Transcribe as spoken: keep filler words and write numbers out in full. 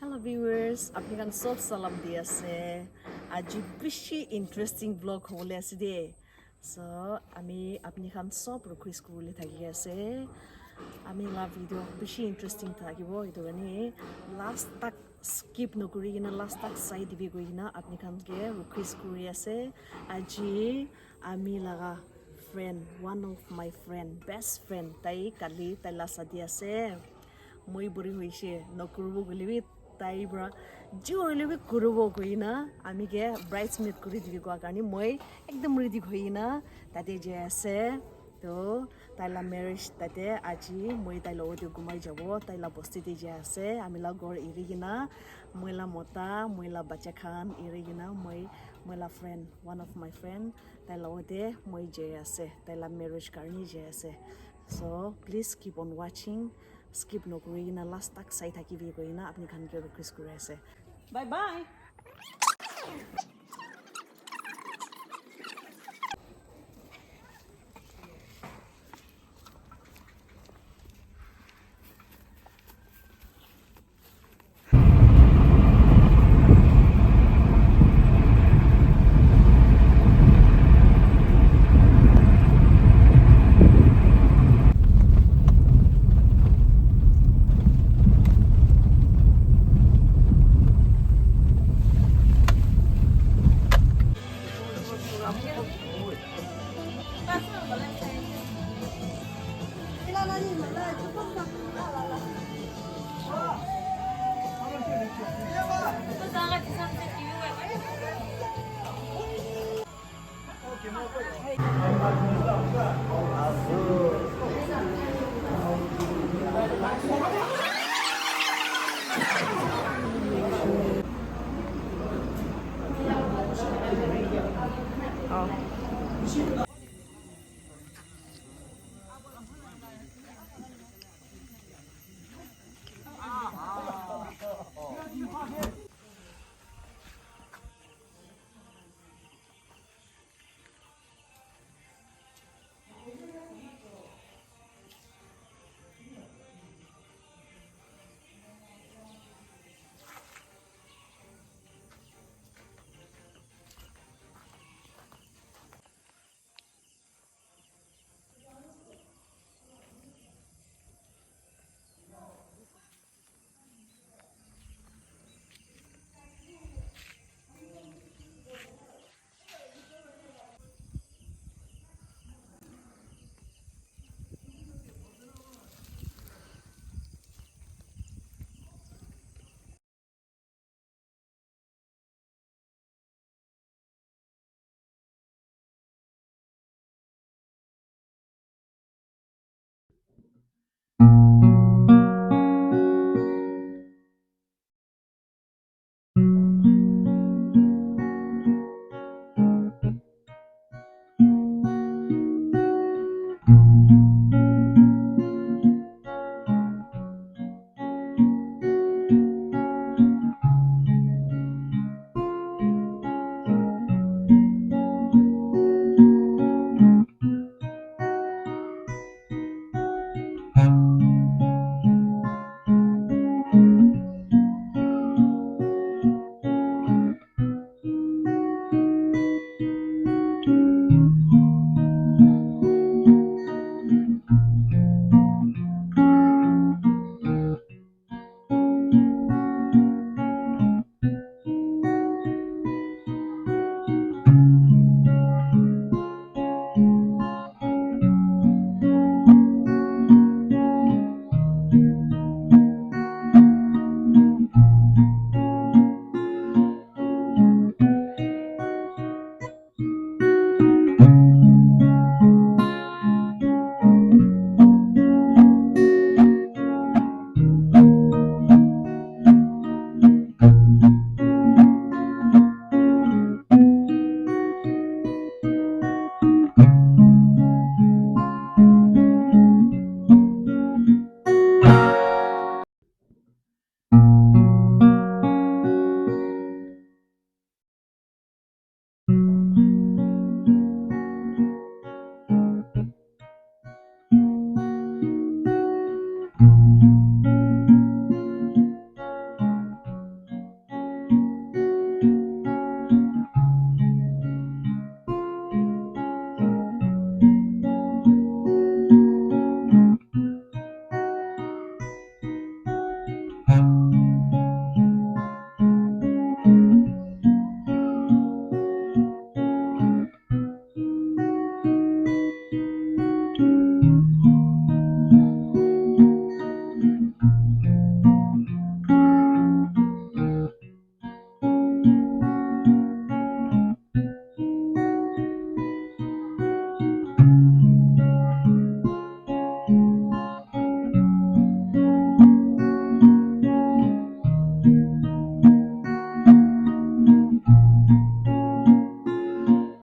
Hello viewers, apni khan sob salam di ase. Aji bishi interesting vlog hobole ase de. So, ami apni khan sob request kuribole thaki ase. Ami la video bishi interesting thakibo, etu karne last tak skip nokuri kena last tak sai dibi koi kena apni khan ke request kuri ase. Aji ami laga friend, one of my friend, best friend, tai kali tai la shadi ase. Moi buri hoishe, nokuribo koile bi tai pra ji hoile bi kuribo koi kena ami ke bridesmaid kuri dibi koa karne moi ekdum ready hoi kena tate jai ase. To tai la marriage tate aji moi tai logot te gumai jabo, tai la bosti te jai ase. Ami la ghor eri kena, moi la mota, moi la bacha khan eri kena, moi, moi la friend, one of my friend, tai logot te moi jai ase, tai la marriage karne jai ase. So please keep on watching, skip nokuri kena last tak sai thakibi koi kena apni khan ke request kuri ase. Bye bye.